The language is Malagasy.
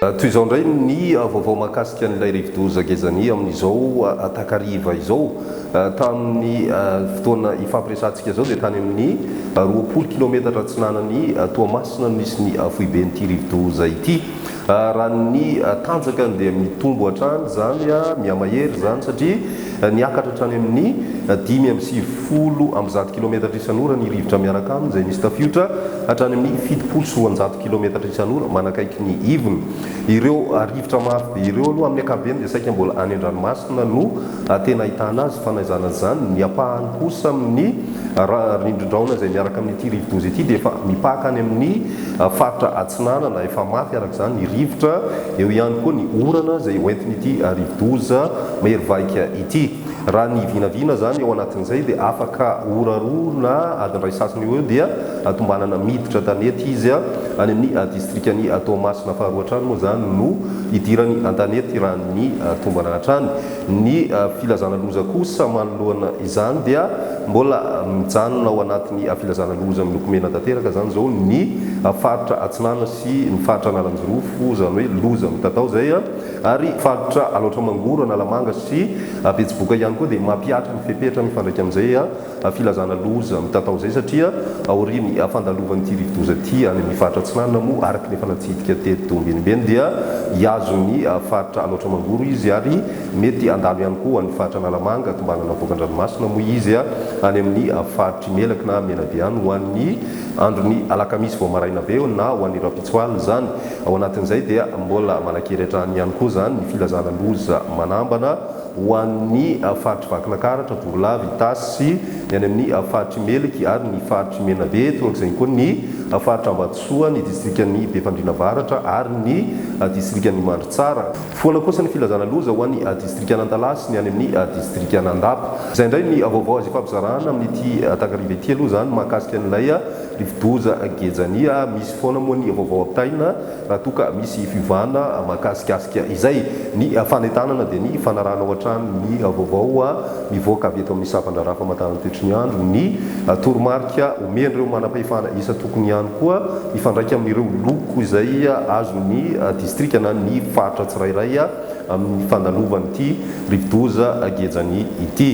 Toy izao indray ny vaovao mahakasika an'ilay rivodoza Gezani amin'izao takariva izao. Tamin'ny fotoana ifampiresahantsika izao dia tany amin'ny 20 kilaometatra atsinanan'i Toamasina no nisy ny foiben'ity rivodoza ity. Raha ny tanjakany dia mitombo hatrany izany, mihamahery izany satria niakatra hatrany amin'ny 195 kilaometatra isan'ora ny rivotra miaraka aminy izay misy tafiotra hatrany amin'ny 270 kilaometatra isan'ora manakaiky ny ivony. Ireo rivotra mafy be ireo aloha amin'ny ankapobeny dia saika mbola any an-dranomasina no tena ahitana azy, fa na izany na izany ny ampahany kosa amin'ny rindrin-drahona izay miaraka amin'ity rivodoza ity dia efa mipaka any amin'ny faritra atsinanana, efa mafy araka izany ny rivotra, eo ihany koa ny orana izay hoentin'ity rivodoza mahery vaika ity. Raha ny vinavina izany ao anatin'izay dia afaka ora roa na adiny iray sasany eo ho eo dia tombanana miditra an-tanety izy any amin'ny distrikan'i Toamasina faharoa hatrany moa izany no hidirany an-tanety raha ny tombana hatrany. Ny filazana loza kosa manoloana izany dia mbola mijanona ao anatin'ny filazana loza miloko mena tanteraka izany izao ny faritra Atsinanana sy ny faritra Analanjirofo, izany hoe loza mitatao izay, ary faritra Alaotra Mangoro, Analamanga sy Betsiboka ihany koa dia mampihatra ny fepetra mifandraika amin'izay. Filazana loza mitatao izay satria aorian'ny fandalovan'ity rivodoza ity any amin'ny faritra Atsinanana moa araka ny efa natsidika teto ombienimbeny dia hihazo ny faritra Alaotra Mangoro izy ary mety handalo ihany koa ho an'ny faritra Analamanga, tombanana avoaka an-dranomasina moa izy any amin'ny faritr'i Melaky na Menabe any ho an'ny andron'ny alakamisy vao maraina be na ho an'ny rahampitso alina izany. Ao anatin'izay dia mbola manan-kery hatrany ihany koa izany ny filazana loza manambana ho an'ny faritr'i Vakinankaratra, Borilavy, Itasy sy ny any amin'ny faritr'i Meliky ary ny faritr'i Menabe, torak'izay koa ny faritra Ambatosoa, ny distrikan'i Befandriana Avaratra ary ny distrikan'i Mandritsara. Foana kosa ny filazana loza ho an'ny distrikan'Antalaha sy ny any amin'ny distrikan'Andapa. Izay indray ny vaovao azo ifampizarana amin'ity takariva ity aloha izany mahakasika an'ilay rivodoza Gejania. Misy foana moa ny vaovao ampitaina. Raha toa ka misy fiovana mahakasikasika izay. Ny fanentanana dia ny fanarahanao hatrany ny vaovao mivoaka avy eto amin'ny sampan-draharaha famantarana ny toetry ny andro, ny toromarika omen'ireo manam-pahefana isan-tokony ihany koa mifandraika amin'ireo loko izay azon'ny distrika na ny faritra tsirairay amin'ny fandalovan'ity rivodoza Gejani ity.